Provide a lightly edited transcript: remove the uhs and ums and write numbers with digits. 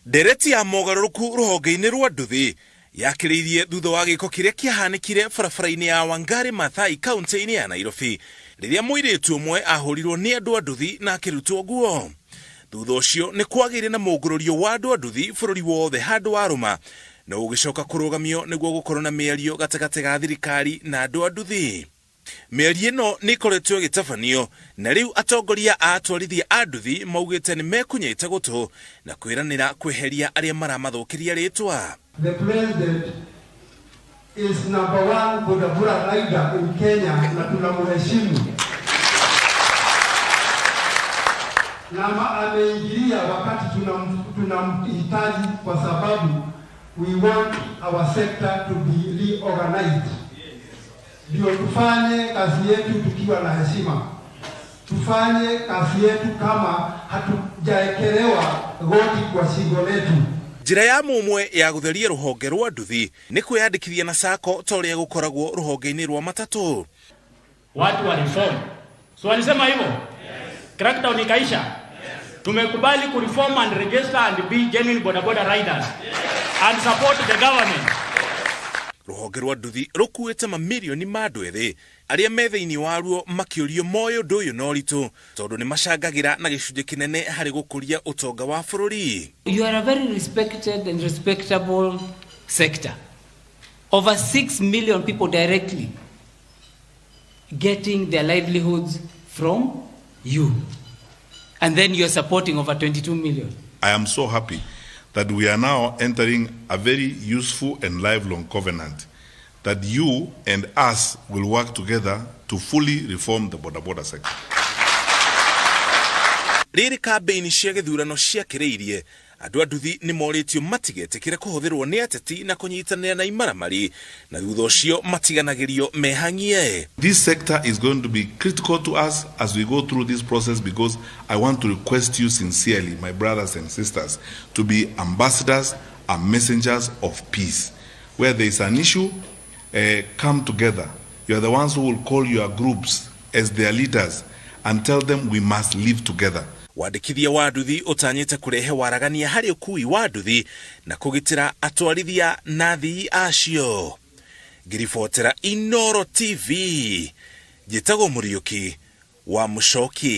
Ndereti ya mogarũrũku rũhonge-inĩ rwa nduthi yakĩrĩirie thutha wa gĩko kĩrĩa kĩahanĩkire barabara-inĩ ya Wangari Maathai kaunti-inĩ ya Nairobi rĩrĩa mũirĩtu ũmwe ahũrirwo nĩ andũ a nduthi na akĩrutwo nguo. Thutha ũcio nĩ kwagĩire na mũngũrũrio wa andũ a nduthi bũrũri wothe handũ warũma no ũgĩcoka kũrũgamio nĩguo gũkorwo na mĩario gatagatĩ ga thirikari na andũ a nduthi. Mĩario ĩno nĩ ĩkoretwo ĩgĩtabanio na rĩu atongoria a atwarithia a nduthi maugĩte nĩ mekũnyita gũtũ na kwĩranĩra kweheria arĩa maramathũkĩria rĩtwa. The president is number one bodaboda rider in Kenya na tunamheshimu na ameingilia wakati tunamhitaji kwa sababu we want our sector to be reorganized, ndio tufanye kazi yetu tukiwa na heshima, tufanye kazi yetu kama hatujaekelewa goti kwa shingo letu. Njĩra ya mũmwe ya gũtheria rũhonge rwa nduthi nĩ kwĩyandĩkithia na SACCO ta ũrĩa gũkoragwo rũhonge-inĩ rwa matatũ. Watu wa reform. So walisema hivyo? Yes. Crackdown ikaisha? Yes. Tumekubali ku reform and register and be genuine boda boda riders. Yes. And support the government. Rũhonge rwa nduthi rũkuĩte mamirioni ma andũ ethĩ arĩa me thĩinĩ waruo makĩũrio moĩ ũndũ ũyũ na ũritũ tondũ nĩ macangagĩra na gĩcunjĩ kĩnene harĩ gũkũria ũtonga wa bũrũri. You are a very respected and respectable sector. Over 6 million people directly getting their livelihoods from you. And then you're supporting over 22 million. I am so happy that we are now entering a very useful and lifelong covenant that you and us will work together to fully reform the boda boda sector. Rĩrĩ kambĩini cia gĩthurano ciakĩrĩirie, andũ a nduthi nĩ morĩtio matigetĩkĩre kũhũthĩrwo nĩ ateti na kũnyitanĩra na imaramari na thutha ũcio matiganagĩrio mehang'ie. This sector is going to be critical to us as we go through this process because I want to request you sincerely, my brothers and sisters, to be ambassadors and messengers of peace. Where there is an issue, come together. You are the ones who will call your groups as their leaders and tell them we must live together. Wandĩkithia wa nduthi ũtanyĩte kũrehe waragania harĩ ũkui wa nduthi na kũgitĩra atwarithia na athii acio. Ngĩribotera Inooro TV, njĩtagwo Mũriũki wa Mũcoki.